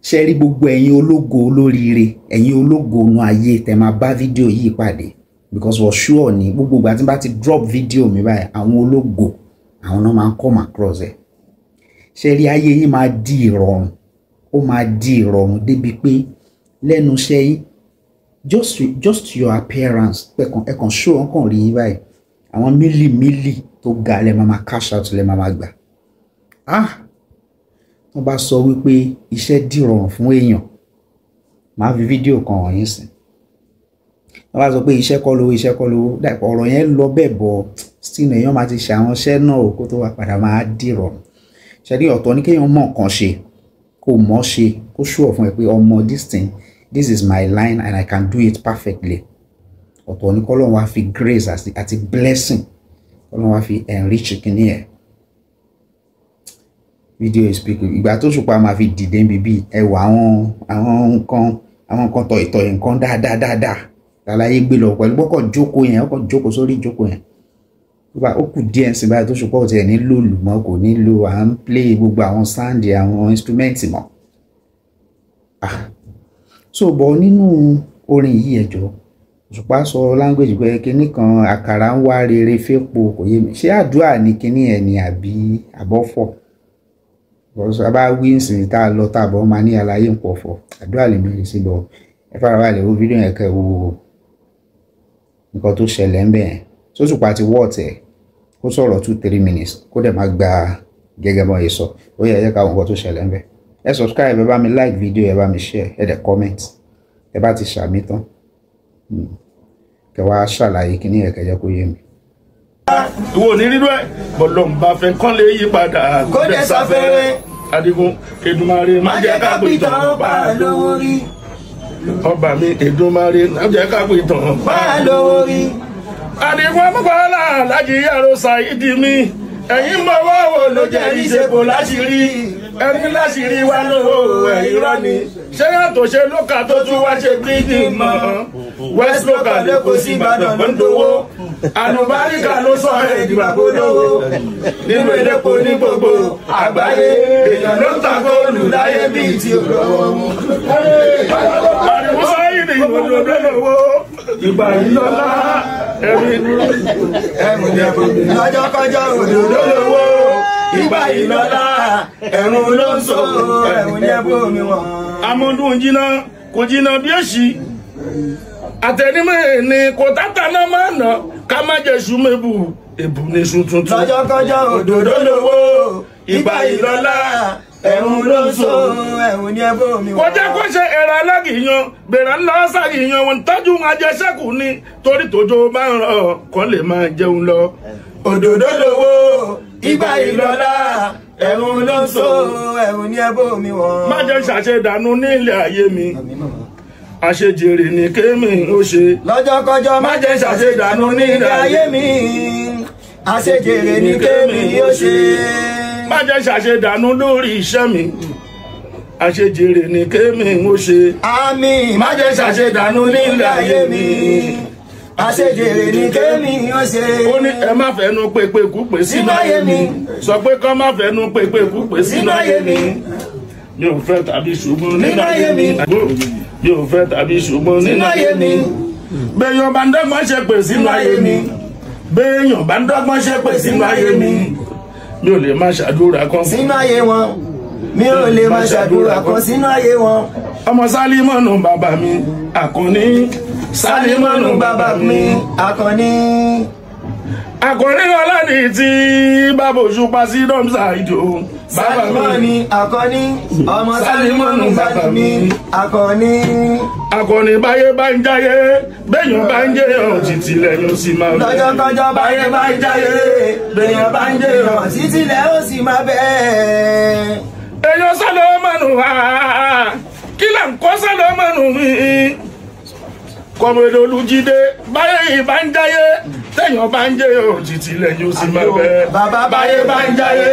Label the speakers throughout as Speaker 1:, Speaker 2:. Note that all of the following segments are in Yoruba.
Speaker 1: Ṣe rí gbogbo ẹ̀yin ológo olóríire, ẹ̀yin ológo nu ayé tẹ́ máa bá fídíò yìí pàdé, because for sure ni gbogbo ìgbà tí n bá ti drop fídíò mi báyìí, àwọn ológo àwọn náà máa ń come across ẹ̀. Ṣe rí ayé yín máa di ìrọ̀rùn, ó máa di ìrọ̀rùn débi pé lẹ́nu iṣẹ́ yín, just your appearance, ẹ̀kan show wọn kàn rí yín báyìí, àwọn mílì tó ga lẹ́ máa cash out lẹ́ máa gbà. Ah, wọ́n bá sọ wípé iṣẹ́ dìrọ̀rùn fún èèyàn, máa fi fídíò kan hàn yín sìn. Wọ́n bá sọ pé iṣẹ́ kọ́ lówó, iṣẹ́ kọ́ lówó, dàpọ̀ ọ̀rọ̀ yẹn lọ bẹ́ẹ̀ bọ̀, still èèyàn máa ti ṣe àwọn iṣẹ́ náà kó tó wá padà máa dìrọ̀rùn. Ṣe rí ọ̀tọ̀ ní kéèyàn mọ̀ nǹkan ṣe, kó mọ̀ ṣe, kó ṣùọ̀ fún ẹ pé ọmọ this thing, this is my line and I can do it perfectly. Ọ̀tọ̀ ní k'Ọlọ́run wá fi grace àti blessing, k'Ọlọ́run wá fi enrich kìíní ẹ̀. Video is speaking. Ìgbà tó Òṣùpá máa fi dìde níbi bíi ẹwà àwọn nǹkan tọ̀ìtọ̀ì nǹkan dáadáa láláyé gbé lọ pẹ̀lú bọ́kọ̀ jókòó yẹn, ọkọ̀ jókòó sórí ìjókòó yẹn. Ó kù díẹ̀ sí báyìí tó Òṣùpá ò tiẹ̀ nílò lù mọ́, kò nílò à ń play gbogbo àwọn sound àwọn instrument mọ́. So bọ̀ nínú orin yìí ẹ̀jọ̀ Òṣùpá sọ language pé kinní kan àkàrà ń wá rere fẹ́po, kò yé mi. Ṣé àdúrà ni kinní ẹ̀ ni àbí àbọ̀fọ̀? Bọ́sọ̀ bá wí nsìn tá a lọ tá a bọ̀ máa ní àlàyé ń pọ̀ fọ̀. Àdúrà lèmi rí sí bọ̀. Ẹ farabalẹ̀ wo fídíò yẹn kẹ́ wo nǹkan tó ṣẹlẹ̀ ń bẹ̀ yẹn. Òṣùpá ti wọ́ ọ̀tẹ̀ kó sọ̀rọ̀ 2-3 minutes kó dẹ̀ má gba gẹ́gẹ́ bọ́ yẹn sọ. Ó yẹ ẹ jẹ́ ká wo nǹkan tó ṣẹlẹ̀ ń bẹ̀. Ẹ subscribe, ẹ bá mi like video, ẹ bá mi share, ẹ dẹ̀ comment. Ẹ bá ti ṣàmì tán, kẹ wá ṣàlàyé kíní ẹ̀ kẹjẹ kó yé mi.
Speaker 2: Ìwọ ní rírú ẹ bọlọ ń bá fẹ́ kán lè yí padà
Speaker 3: kó dẹ̀ sáfẹ́rẹ́.
Speaker 2: Adigun Èdùmàrè má jẹ́ ká pè tán
Speaker 3: bá lówó rí.
Speaker 2: Ọba mi Èdùmàrè má jẹ́ ká pè tán
Speaker 3: bá lówó rí.
Speaker 2: Adigun amúgbàlá alájí yàrá ṣàìdí mi, ẹ̀yin mọ̀ wá wò ló jẹ́ ìṣepò láṣìírí, ẹni láṣìírí wá lówó ẹ̀yìn rọ́ ni. Ṣé yàtọ̀ ṣe lókà tó tún wá ṣe bíríjì mọ́? West local lẹ́kọ̀ọ́ sí Ìbàdàn ló ń dowó. Àlùbáríkà ló sọ ẹ̀dìgbà kó lówó. Nínú elépo ní gbogbo àgbáyé, èèyàn ló ń ta góòlù láyé bíi ti olówó mú. Àdìmú sáyìnì òdòdó lówó, ìgbà yìí lọ́lá ẹ̀mí
Speaker 3: ẹ̀mú lọ́jọ́ kọjọ́ òdòdó lówó, ìgbà yìí lọ́lá ẹ̀rùn ló ń sọ ẹ̀rùn ní ẹ̀bùn mi wọ̀n.
Speaker 2: Amọ̀dún jìnnà kò jìnnà bí èsì. Àtẹnumọ́ ni kò tátà náà máa nà ká má jẹ ṣu mébù èbù ní ṣu tuntun.
Speaker 3: Lọ́jọ́ kọjọ́ òdòdó lówó, ìgbà ìlọ́lá ẹ̀rùn ló ń sọ ẹ̀rùn ní ẹ̀bùn mi wọ̀n.
Speaker 2: Kọjá kó ṣe ẹ̀rọ alágìyan bèrè ńlá ṣàgìyan wọn tọ́jú àjẹsẹ́kù ni torí tòjò bá ń rọ̀ kọ́ lè máa jẹun lọ.
Speaker 3: Òdòdó lówó, ìgbà ìlọ́lá ẹ̀rùn ló ń sọ ẹ̀rùn ní ẹ̀bùn mi wọ̀n.
Speaker 2: Má jẹ́ ṣàṣedànù nílé ayé mi, àṣejèrè ní kémi ó ṣe.
Speaker 3: Lọ́jọ́ kọjọ́ má jẹ́ ṣàṣedànù nílé ayé mi, àṣejèrè ní kémi ó ṣe.
Speaker 2: Má jẹ́ ṣàṣedànù lórí iṣẹ́ mi, àṣejèrè ní kémi ó ṣe.
Speaker 3: Àmín.
Speaker 2: Má jẹ́ ṣàṣedànù nílé ayé mi,
Speaker 3: àṣejèrè ní kémi ó ṣe.
Speaker 2: Ó ní ẹ má fẹnu pépé kú pé sínú ayé mi, sọ pé kọ́ má fẹnu pépé kú pé sínú ayé mi. Mi ò fẹ́ tàbí ṣùgbọ́n nínú ayé mi, mi ò fẹ́ tàbí ṣùgbọ́n nínú ayé mi. Béèyàn bá ń dọ́gbọ́n ṣe pè sínú ayé mi, béèyàn bá ń dọ́gbọ́n ṣe pè sínú ayé mi. Mi ò lè má ṣàdúrà kan
Speaker 3: sínú ayé wọn, mi ò lè má ṣàdúrà kan sínú ayé wọn.
Speaker 2: Ọmọ Sálímọ̀nù bàbá mi Àkànní,
Speaker 3: Sálímọ̀nù bàbá mi Àkànní.
Speaker 2: Àkànní ọlá ní ti bàbá Òṣùpá sí dọ́msà ìjò.
Speaker 3: Sálímọ̀nù Àkànní, ọmọ Sálímọ̀nù bàbá mi Àkànní.
Speaker 2: Àkànní báyé bá ń jáyé, béèyàn bá ń jẹyàn títí lẹ́yìn ó sì máa bẹ̀.
Speaker 3: Lọ́jọ́ kọjọ́ báyé bá ń jáyé, béèyàn bá ń jẹyàn títí lẹ́ ó sì máa bẹ̀.
Speaker 2: Èèyàn Sálímọ̀nù wá, kí là ń kọ́ Sálímọ̀nù mi? Kọ̀mọ̀dé Olújídé báyé ìbá ń jáyé, téèyàn bá ń jẹyàn títí lẹ́yìn ó sì máa bẹ̀.
Speaker 3: Bàbá báyé bá ń jáyé,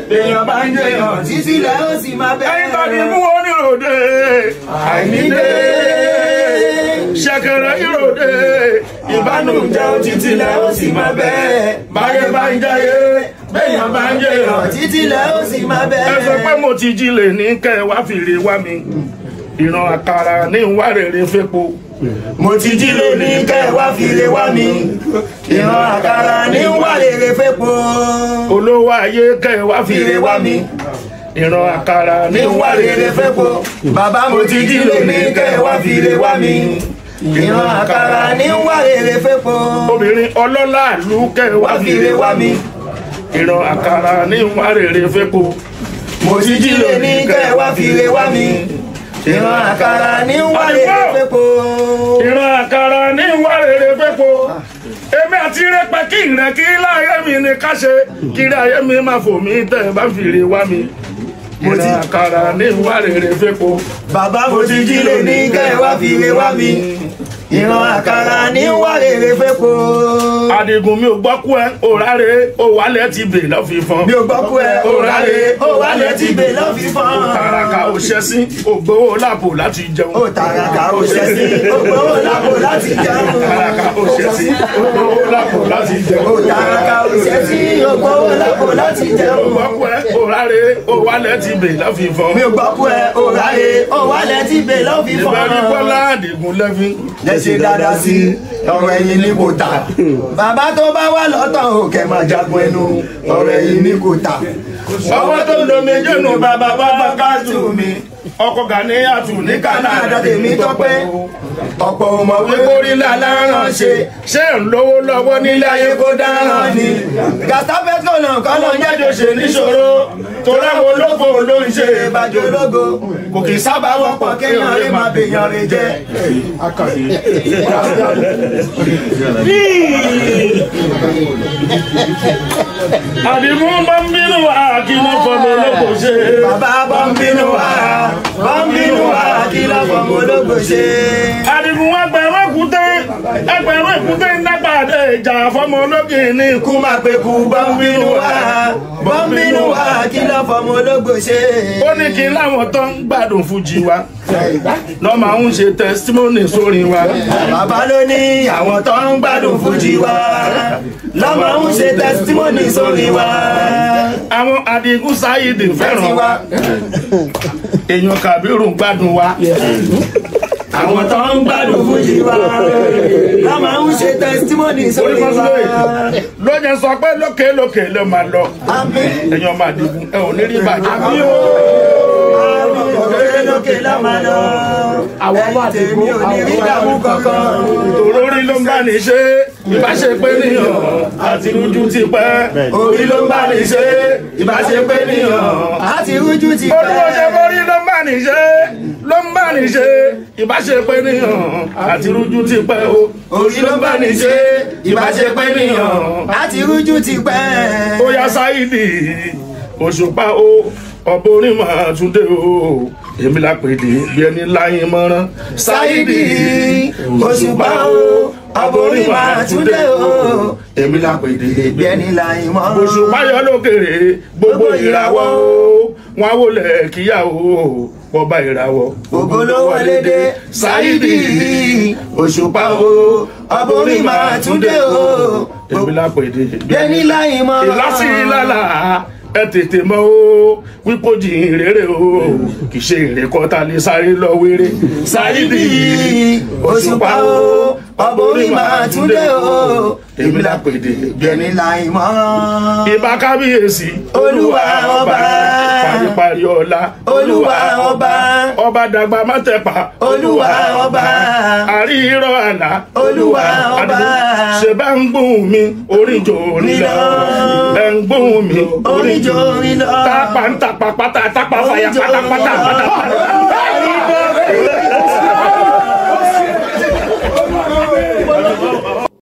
Speaker 3: béèyàn bá ń jẹyàn títí lẹ́ ó sì máa bẹ̀.
Speaker 2: Ẹyin tàbí mú oníròde àìníde, ṣẹ̀kẹ̀rẹ̀ ìròde ìbánújẹ́ títí lẹ́ ó sì máa bẹ̀. Báyé bá ń jáyé, Béèyàn bá ń jẹyàn
Speaker 3: títí lẹ ó sì máa bẹ.
Speaker 2: Ẹ sọ pé mo ti jí lè ní kẹ́ ẹ wá fìrè wá mi. Ìran àkàrà ní wá rere fépo.
Speaker 3: Mo ti jí lè ní kẹ́ ẹ wá fìrè wá mi. Ìran àkàrà ní wá rere fépo.
Speaker 2: Olówó ayé kẹ́ ẹ wá fìrè wá mi. Ìran àkàrà ní wá rere
Speaker 3: fépo. Bàbá mo ti jí lè ní kẹ́ ẹ wá fìrè wá mi. Ìran àkàrà ní wá rere fépo.
Speaker 2: Obìnrin ọlọ́lá ìlú kẹ́ ẹ wá fìrè wá mi. Ìran àkàrà ní wá rere fépo.
Speaker 3: Mo ti jí lè ní kẹ́ ẹ wá fìrè wá mi. Ìran àkàrà ní wá rere fépo.
Speaker 2: Ìran àkàrà ní wá rere fépo. Èmi àti rẹpẹ kí ìrẹ kí láyé mi ní ká ṣe kí láyé mi máa fò mí tẹ ẹ bá fìrè wá mi. Ìran àkàrà ní wá rere fépo.
Speaker 3: Bàbá mo ti jí lè ní kẹ́ ẹ wá fìrè wá mi. Ìran àkàrà ní wá rere fépo.
Speaker 2: Àdìgún mi ò gbọ́ kú ẹ, òráre, òwálẹ̀ ti bè lọ́ fi fọn.
Speaker 3: Mi ò gbọ́ kú ẹ, òráre, òwálẹ̀ ti bè lọ́ fi fọn.
Speaker 2: Ó tàràkà ò ṣẹ́sí, ògbówó lápò láti jẹun.
Speaker 3: Ó tàràkà ò ṣẹ́sí, ògbówó lápò láti jẹun.
Speaker 2: Ó tàràkà ò ṣẹ́sí, ògbówó lápò láti jẹun.
Speaker 3: Ó tàràkà ò ṣẹ́sí, ògbówó lápò láti jẹun.
Speaker 2: Mi ò gbọ́ kú ẹ, òráre, òwálẹ̀ ti bè lọ́ fi fọn.
Speaker 3: Mi ò gbọ́ kú ẹ, òráre, òwálẹ̀ ti bè lọ́ fi fọn.
Speaker 2: Ìbẹ̀rù Bọ́lá Àdìgún lẹ́fín.
Speaker 3: Lẹ ṣe dáadáa sí ọ̀rọ̀ ẹ̀yìn ní kò tà. Bàbá tó bá wà lọ́tọ̀ òkè máa jagun ẹnu ọ̀rọ̀ ẹ̀yìn ní kò tà.
Speaker 2: Ọwọ́ tó ń lo méjì nù bàbá bàbá káàtù mi. Ọkọ̀ Gàníyàtù ní
Speaker 3: Kánádà tèmi tọ́pẹ́. Ọ̀pọ̀ ò mọ̀ wípé
Speaker 2: orí láláràn ṣe. Ṣé ń lówó lọ́wọ́ nílé ayé kó dáràn ni?
Speaker 3: Gàtàfẹ́ kọ̀nà kọ́nà
Speaker 2: Jẹ́jọ́ ṣe níṣòro. Toráwo ológo ló ń ṣe
Speaker 3: ìbàjẹ́ ológo.
Speaker 2: Kò kì í sábà wọ́pọ̀
Speaker 3: kéèyàn rí máa bèèyàn rè jẹ́.
Speaker 2: Àdìgún bá ń bínú wa kí wọ́n fọmọ ológo ṣe.
Speaker 3: Bàbá bá ń bínú wa, bá ń bínú wa kí lọ́ fọmọ ológo ṣe.
Speaker 2: Àdìgún ẹgbẹ̀rún èkúté ń dápàdé ìjà fọmọ ológo ní
Speaker 3: ikú máa pe kú. Bá ń bínú wa, bá ń bínú wa kí lọ́ fọmọ ológo ṣe.
Speaker 2: Ó ní kí láwọn tó ń gbádùn fújì wa lọ́ máa ń ṣe testimony sórí wa.
Speaker 3: Bàbá ló ní àwọn tó ń gbádùn fújì wa lọ́ máa ń ṣe testimony sórí wa.
Speaker 2: Àwọn Àdìgún Sáyídì fẹ́ràn wa, èèyàn Kàbírù gbádùn wa.
Speaker 3: Àwọn tó ń gbádùn fújì wa lọ́ máa ń ṣe testimony sórí wa.
Speaker 2: Ló jẹ́ sọ pé lókè lókè ló máa lọ. Èèyàn máa Àdìgún ẹ ò ní rí bàjẹ́.
Speaker 3: Lókè lókè ló máa lọ. Ẹ̀yin tèmi ò ní rí dààmú kankan.
Speaker 2: Orí ló ń bá ní ṣe ìbáṣepé níyàn àti rújú ti pẹ́. Orí ló ń bá ní ṣe ìbáṣepé níyàn
Speaker 3: àti rújú ti pẹ́.
Speaker 2: Olúwo ṣe borí ló ń bá ní ṣe ló ń bá ní ṣe ìbáṣepé níyàn àti rújú ti pẹ́ o.
Speaker 3: Orí ló ń bá ní ṣe ìbáṣepé níyàn àti rújú ti pẹ́.
Speaker 2: Ó yá Sáyídì Òṣùpá o, ọ̀bọ orin máa tún dé o, èmi la pèdè bí ẹni láyín mọ́rán.
Speaker 3: Sáyídì Òṣùpá o, ọ̀bọ orin máa tún dé o,
Speaker 2: èmi la pèdè
Speaker 3: bí ẹni láyín mọ́rán.
Speaker 2: Òṣùpá yọ lókèrè gbogbo ìràwọ̀ o, wọn wọlé kíyà o, ọba ìràwọ̀.
Speaker 3: Ògo ló wọlé dé. Sáyídì Òṣùpá o, ọ̀bọ orin máa tún dé o,
Speaker 2: èmi la pèdè
Speaker 3: bí ẹni láyín mọ́rán.
Speaker 2: Ìlàsí ìlàlà ẹ tètè mọ̀ o wípé jìn rere o, kì í ṣe ìrẹ́kọ́ta lè sáré lọ wéré.
Speaker 3: Sáyídì Òṣùpá o, ọ̀bọ orin máa tún dé o,
Speaker 2: èmi la pèdè
Speaker 3: bí ẹni láyín mọ́rán.
Speaker 2: Ìbà kábíyèsí
Speaker 3: Olúwa ọba,
Speaker 2: paríparí ọlá
Speaker 3: Olúwa ọba,
Speaker 2: ọba dàgbà má tẹ̀pá
Speaker 3: Olúwa ọba,
Speaker 2: àrí irọ́ àlá
Speaker 3: Olúwa ọba,
Speaker 2: ṣe bá ń gbóhùn mi oríjò orin lọ, ẹ̀ ń gbóhùn mi
Speaker 3: oríjò orin lọ,
Speaker 2: tápà ń tàpá pátá tápà fàyà pátápátá pátápátá.